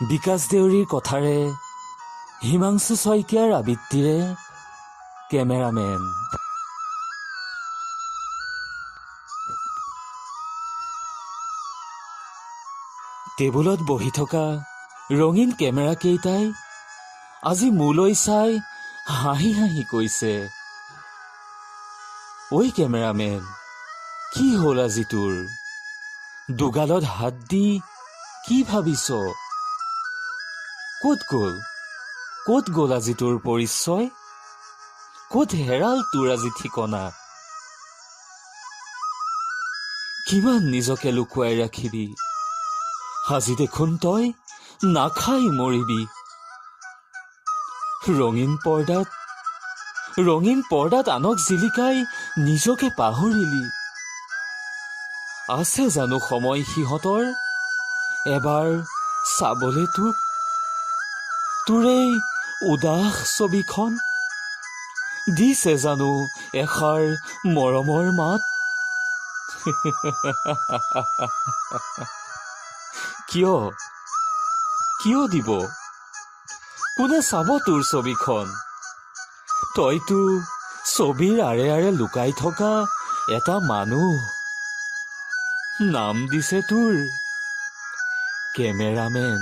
বিকাশ দেউৰীৰ কথাৰে, হিমাংশু শইকীয়াৰ আবৃত্তিৰে কেমেৰামেন। টেবুলত বহি থকা ৰঙীন কেমেৰা কেইটাই আজি মোলৈ চাই হাঁহি হাঁহি কৈছে, ঐ কেমেৰামেন, কি হ'ল আজি তোৰ? দুগালত হাত দি কি ভাবিছ? ক'ত গ'ল, ক'ত গ'ল আজি তোৰ পৰিচয়? ক'ত হেৰাল তোৰ আজি ঠিকনা? কিমান নিজকে লুকুৱাই ৰাখিবি? আজি দেখোন তই নাখাই মৰিবি। ৰঙীন পৰ্দাত, ৰঙীন পৰ্দাত আনক জিলিকাই নিজকে পাহৰিলি। আছে জানো সময় সিহঁতৰ এবাৰ চাবলে তোক? তোৰ এই উদাস ছবিখন দিছে জানো এষাৰ মৰমৰ মাত? কিয়, কিয় দিব? কোনে চাব তোৰ ছবিখন? তইতো ছবিৰ আঁৰে আঁৰে লুকাই থকা এটা মানুহ। নাম দিছে তোৰ কেমেৰামেন।